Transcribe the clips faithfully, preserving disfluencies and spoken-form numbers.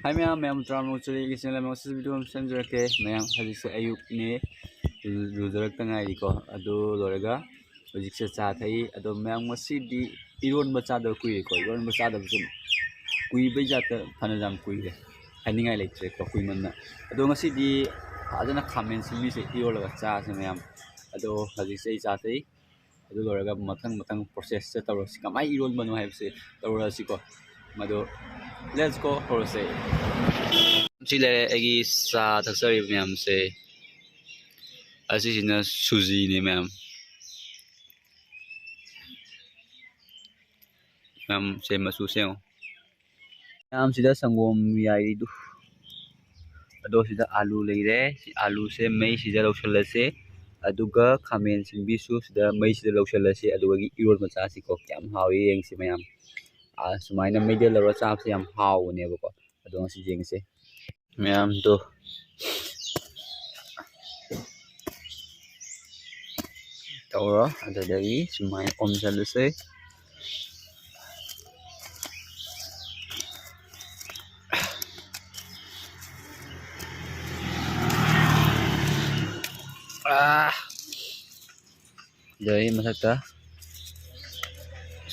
ꯍꯥꯏ ꯃꯌꯥꯝ, ꯃꯌꯥꯝ ꯇꯔꯥꯃꯔꯨ ꯆꯨꯔꯤꯒꯤ ꯆꯦꯅꯦꯜ ꯑꯃ ꯁꯤꯁꯨ ꯚꯤꯗꯤꯑꯣ ꯑꯃ ꯁꯦꯝꯖꯔꯛꯀꯦ꯫ ꯃꯌꯥꯝ, ꯍꯧꯖꯤꯛꯁꯦ ꯑꯌꯨꯛꯅꯤ, ꯂꯨꯖꯔꯛꯇ ꯉꯥꯏꯔꯤꯀꯣ꯫ ꯑꯗꯨ ꯂꯣꯏꯔꯒ ꯍꯧꯖꯤꯛꯁꯦ ꯆꯥ ꯊꯛꯏ꯫ ꯑꯗꯣ ꯃꯌꯥꯝ, ꯉꯁꯤꯗꯤ ꯏꯔꯣꯟꯕ ꯆꯥꯗꯕ ꯀꯨꯏꯔꯦꯀꯣ꯫ ꯏꯔꯣꯟꯕ ꯆꯥꯗꯕꯁꯦ ꯀꯨꯏꯕꯩ ꯖꯥꯠꯇ ꯐꯅ ꯌꯥꯝ ꯀꯨꯏꯔꯦ, ꯍꯥꯏꯅꯤꯡꯉꯥꯏ ꯂꯩꯇ꯭ꯔꯦꯀꯣ ꯀꯨꯏꯃꯟꯅ꯫ ꯑꯗꯣ ꯉꯁꯤꯗꯤ ꯐꯖꯅ ꯈꯥꯃꯦꯟ ꯁꯤꯟꯕꯤꯁꯦ ꯏꯔꯣꯜꯂꯒ ꯆꯥꯁꯦ ꯃꯌꯥꯝ꯫ ꯑꯗꯣ ꯍꯧꯖꯤꯛꯁꯦ ꯑꯩ ꯆꯥ ꯊꯛꯏ꯫ ꯑꯗꯨ ꯂꯣꯏꯔꯒ ꯃꯊꯪ ꯃꯊꯪ ꯄ꯭ꯔꯣꯁꯦꯁꯁꯦ ꯇꯧꯔꯁꯤ, ꯀꯃꯥꯏꯅ ꯏꯔꯣꯟꯕꯅꯣ ꯍꯥꯏꯕꯁꯦ ꯇꯧꯔꯁꯤꯀꯣ꯫ ꯃꯗꯨ let's go, ꯍꯧꯔꯁꯦ꯫ ꯁꯤ ꯂꯩꯔꯦ ꯑꯩꯒꯤ ꯆꯥ ꯊꯛꯆꯔꯤꯕ ꯃꯌꯥꯝꯁꯦ꯫ ꯑꯁꯤꯁꯤꯅ ꯁꯨꯖꯤꯅꯦ ꯃꯌꯥꯝ꯫ ꯃꯌꯥꯝ, ꯁꯦ ꯃꯆꯨꯁꯦ ꯌꯦꯡꯉꯣ꯫ ꯃꯌꯥꯝ, ꯁꯤꯗ ꯁꯪꯒꯣꯝ ꯌꯥꯏꯔꯤꯗꯨ꯫ ꯑꯗꯣ ꯁꯤꯗ ꯑꯥꯂꯨ ꯂꯩꯔꯦ꯫ ꯁꯤ ꯑꯥꯂꯨꯁꯦ ꯃꯩꯁꯤꯗ ꯂꯧꯁꯜꯂꯁꯦ꯫ ꯑꯗꯨꯒ ꯈꯥꯃꯦꯟ ꯁꯤꯟꯕꯤꯁꯨ ꯁꯤꯗ ꯃꯩꯁꯤꯗ ꯂꯧꯁꯜꯂꯁꯤ꯫ ꯑꯗꯨꯒ ꯏꯔꯣꯟꯕ ꯆꯥꯁꯤꯀꯣ꯫ ꯀꯌꯥꯝ ꯍꯥꯎꯏ ꯌꯦꯡꯁꯤ ꯃꯌꯥꯝ꯫ ꯑꯥ, ꯁꯨꯃꯥꯏꯅ ꯃꯩꯗ ꯂꯧꯔ ꯆꯥꯕꯁꯦ ꯌꯥꯝ ꯍꯥꯎꯕꯅꯦꯕꯀꯣ꯫ ꯑꯗꯣ ꯉꯁꯤ ꯌꯦꯡꯁꯦ꯫ ꯃꯌꯥꯝꯗꯣ ꯇꯧꯔꯣ꯫ ꯑꯗꯨꯗꯒꯤ ꯁꯨꯃꯥꯏꯅ ꯑꯣꯝꯁꯤꯜꯂꯁꯦ꯫ ꯑꯥ, ꯑꯗꯩ ꯃꯊꯛꯇ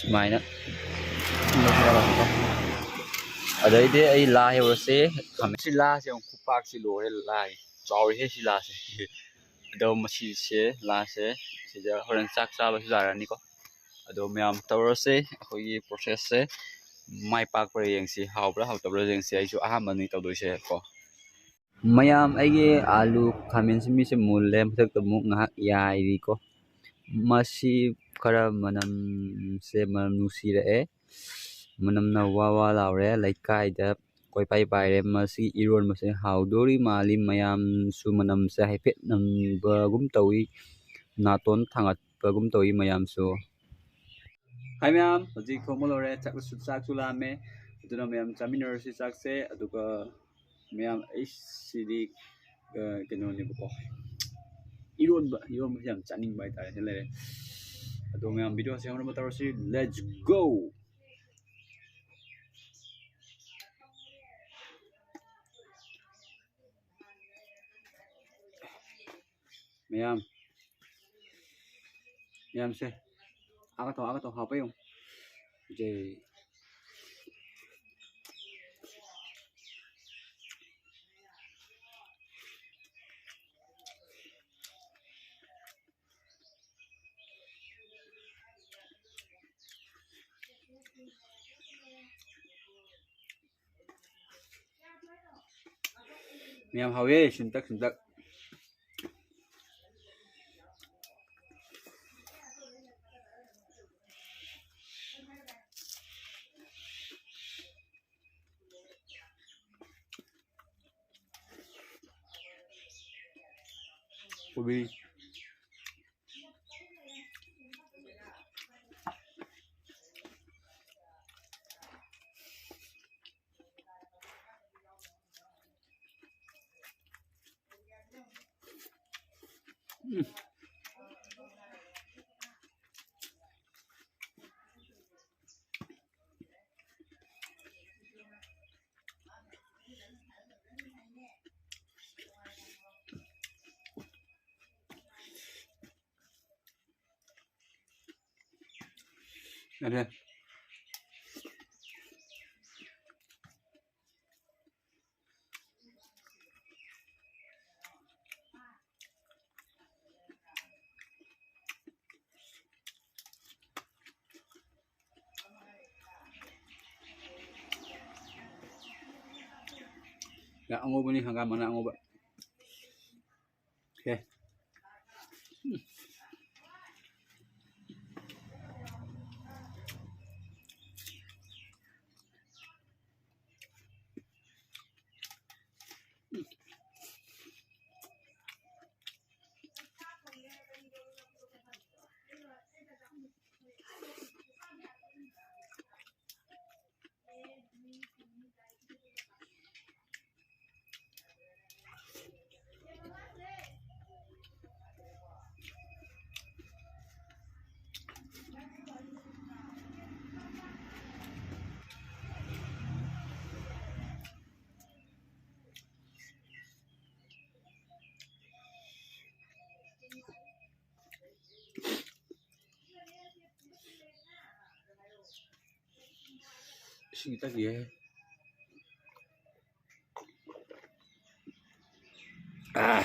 ꯁꯨꯃꯥꯏꯅ꯫ ꯑꯗꯩꯗꯤ ꯑꯩ ꯂꯥ ꯍꯦꯛꯎꯔꯁꯤ꯫ ꯁꯤ ꯂꯥꯁꯦ ꯑꯃꯨꯛ ꯈꯨꯄꯥꯛꯁꯤ ꯂꯣꯏꯔꯦ, ꯂꯥ ꯆꯥꯎꯔꯤꯍꯦ ꯁꯤ ꯂꯥꯁꯦ꯫ ꯑꯗꯣ ꯃꯁꯤꯁꯦ ꯂꯥꯁꯦ ꯁꯤꯗ ꯍꯣꯔꯦꯟ ꯆꯥꯛ ꯆꯥꯕꯁꯨ ꯌꯥꯔꯅꯤꯀꯣ꯫ ꯑꯗꯣ ꯃꯌꯥꯝ ꯇꯧꯔꯁꯦ, ꯑꯩꯈꯣꯏꯒꯤ ꯄ꯭ꯔꯣꯁꯦꯁꯁꯦ ꯃꯥꯏ ꯄꯥꯛꯄ꯭ꯔꯥ ꯌꯦꯡꯁꯤ, ꯍꯥꯎꯕ꯭ꯔꯥ ꯍꯥꯎꯇꯕ꯭ꯔꯥ ꯌꯦꯡꯁꯤ꯫ ꯑꯩꯁꯨ ꯑꯍꯥꯟꯕꯅꯤ ꯇꯧꯗꯣꯏꯁꯦ ꯀꯣ꯫ ꯃꯌꯥꯝ, ꯑꯩꯒꯤ ꯑꯥꯂꯨ ꯈꯥꯃꯦꯟ ꯁꯤꯟꯕꯤꯁꯦ ꯃꯨꯜꯂꯦ, ꯃꯊꯛꯇ ꯑꯃꯨꯛ ꯉꯥꯏꯍꯥꯛ ꯌꯥꯏꯔꯤꯀꯣ꯫ ꯃꯁꯤ ꯈꯔ ꯃꯅꯝꯁꯦ, ꯃꯅꯝ ꯅꯨꯡꯁꯤꯔꯛꯑꯦ, ꯃꯅꯝꯅ ꯋꯥ ꯋꯥ ꯂꯥꯎꯔꯦ꯫ ꯂꯩꯀꯥꯏꯗ ꯀꯣꯏꯄꯥꯏ ꯄꯥꯏꯔꯦ꯫ ꯃꯁꯤ ꯏꯔꯣꯟꯕꯁꯦ ꯍꯥꯎꯗꯣꯔꯤ ꯃꯥꯜꯂꯤ꯫ ꯃꯌꯥꯝꯁꯨ ꯃꯅꯝꯁꯦ ꯍꯥꯏꯐꯦꯠ ꯅꯝꯕꯒꯨꯝ ꯇꯧꯏ, ꯅꯥꯇꯣꯟ ꯊꯥꯡꯒꯠꯄꯒꯨꯝ ꯇꯧꯏ ꯃꯌꯥꯝꯁꯨ꯫ ꯍꯥꯏ ꯃꯌꯥꯝ, ꯍꯧꯖꯤꯛ ꯊꯣꯡꯕ ꯂꯣꯏꯔꯦ, ꯆꯥꯛꯁꯨ, ꯆꯥꯛꯁꯨ ꯂꯥꯝꯃꯦ꯫ ꯑꯗꯨꯅ ꯃꯌꯥꯝ ꯆꯥꯃꯤꯟꯅꯔꯁꯤ ꯆꯥꯛꯁꯦ꯫ ꯑꯗꯨꯒ ꯃꯌꯥꯝ, ꯑꯩ ꯁꯤꯗꯤ, ꯑ, ꯀꯩꯅꯣꯅꯦꯕꯀꯣ, ꯏꯔꯣꯟꯕ, ꯏꯔꯣꯟꯕꯁꯦ ꯌꯥꯝ ꯆꯥꯅꯤꯡꯕ ꯍꯥꯏꯇꯥꯔꯦ꯫ ꯁꯤ ꯂꯩꯔꯦ꯫ ꯑꯗꯣ ꯃꯌꯥꯝ, ꯚꯤꯗꯤꯑꯣꯁꯦ ꯌꯧꯅꯕ ꯇꯧꯔꯁꯤ꯫ Let's go! ꯌꯥꯝ ꯌꯥꯝꯁꯦ ꯑꯥꯒ ꯇꯧ ꯑꯥꯒ ꯇꯧ ꯍꯥꯞꯄ ꯌꯦꯡꯉꯨ꯫ ꯖꯩ꯫ ꯃꯌꯥꯝ ꯍꯥꯎꯋꯦ ꯁꯤꯟꯇꯛ ꯁꯤꯟꯇꯛ꯫ ꯀꯣꯕꯤ꯫ ꯎꯝ꯫ ꯌꯥꯔꯦ꯫ ꯌꯥ, ꯑꯉꯧꯕꯅꯤ, ꯍꯪꯒꯥꯝ ꯃꯅꯥ ꯑꯉꯧꯕ꯫ Okay. ꯆꯠꯈꯤꯍꯦ꯫ ꯑꯥ꯫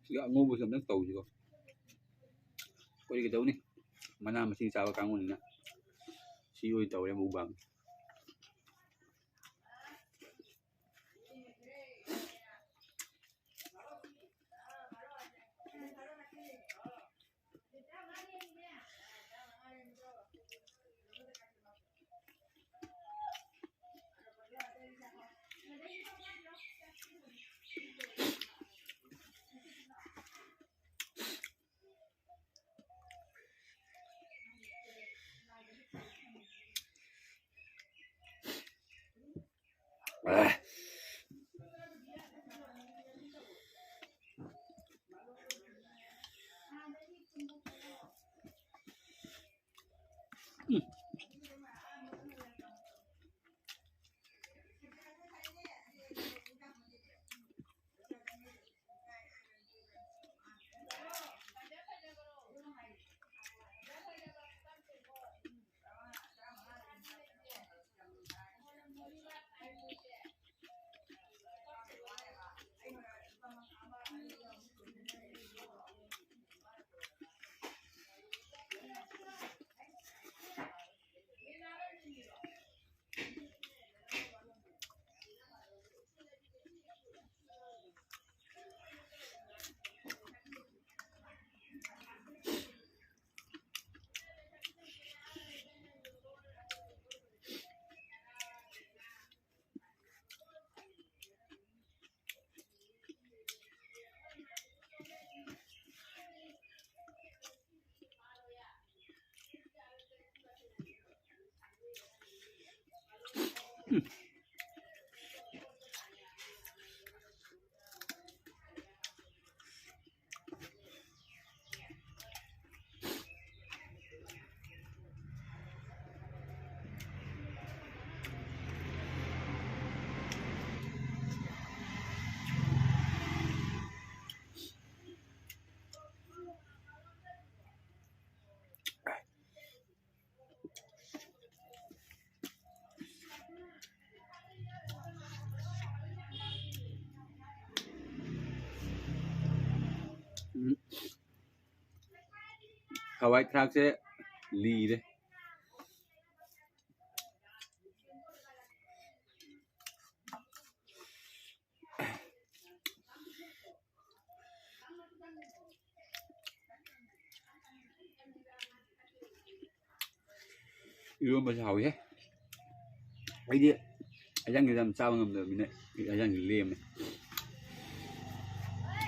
ꯁꯤꯒ ꯑꯉꯧꯕꯁꯤ ꯑꯝꯇꯪ ꯇꯧꯁꯤꯀꯣ꯫ ꯑꯩꯈꯣꯏꯗꯤ ꯀꯩꯗꯧꯅꯤ? ꯃꯅꯥ ꯃꯁꯤꯡ ꯆꯥꯕ ꯀꯥꯡꯕꯨꯅꯤꯅ ꯁꯤ ꯑꯣꯏꯅ ꯇꯧꯔꯦ mukbang꯫ ꯑꯦ꯫ ꯎꯝ꯫ ꯎꯝ꯫ ꯍꯋꯥꯏ ꯊ꯭ꯔꯥꯛꯁꯦ ꯂꯤꯔꯦ꯫ ꯏꯔꯣꯟꯕꯁꯦ ꯍꯥꯎꯋꯤꯍꯦ꯫ ꯑꯩꯗꯤ ꯍꯦꯟꯖꯥꯡꯁꯦ ꯌꯥꯝ ꯆꯥꯕ ꯉꯝꯗꯕꯅꯤꯅ ꯍꯦꯟꯖꯥꯡꯁꯦ ꯂꯦꯝꯃꯦ꯫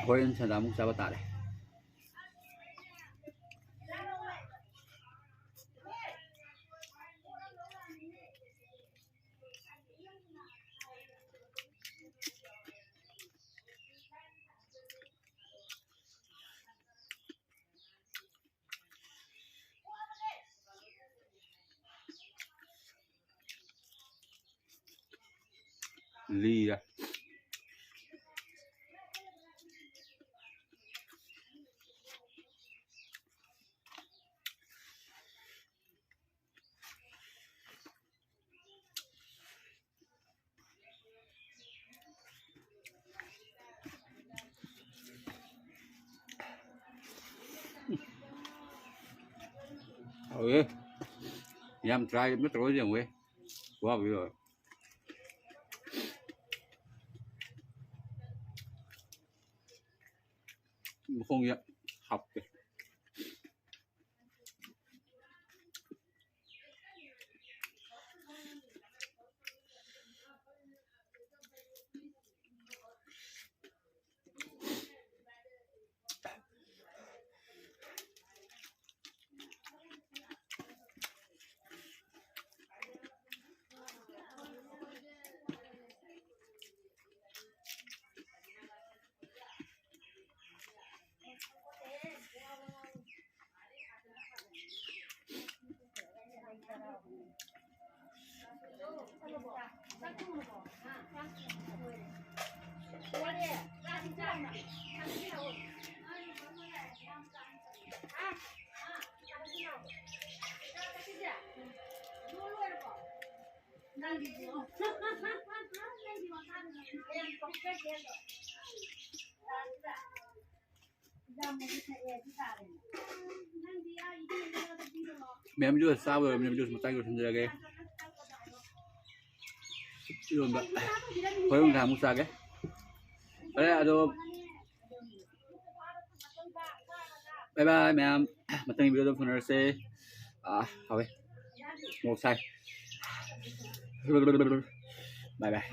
ꯍꯣꯔꯦꯟ ꯁꯟꯗ ꯑꯃꯨꯛ ꯆꯥꯕ ꯇꯥꯔꯦ꯫ ꯂꯤꯔꯦ꯫ ꯍꯥꯎꯋꯦ꯫ ꯌꯥꯝ try ꯑꯝꯇ ꯇꯧꯔ ꯌꯦꯡꯉꯨꯍꯦ꯫ ꯈꯨꯍꯥꯎꯗꯤ ꯂꯣꯏꯔꯦ꯫ ꯃꯈꯣꯡꯁꯦ ꯍꯥꯞꯀꯦ꯫ ꯃꯌꯥꯝ ꯖꯨꯁ ꯆꯥꯕ ꯂꯣꯏꯔꯕꯅꯤꯅ ꯖꯨꯁ ꯃꯆꯥꯒꯤ ꯂꯣꯏꯁꯤꯟꯖꯔꯒꯦ꯫ ꯏꯔꯣꯟꯕ ꯍꯣꯔꯦꯟ ꯅꯨꯡꯗꯥꯡ ꯑꯃꯨꯛ ꯆꯥꯒꯦ꯫ ꯐꯔꯦ ꯑꯗꯣ, ꯕꯥꯏ ꯕꯥꯏ ꯃꯌꯥꯝ, ꯃꯊꯪꯒꯤ ꯚꯤꯗꯤꯑꯣꯗ ꯐꯪꯅꯔꯁꯦ꯫ ꯑꯥ, ꯍꯥꯎꯋꯦ, ꯃꯣꯔꯣꯛ ꯁꯥꯏ꯫ ꯕꯥꯏ ꯕꯥꯏ꯫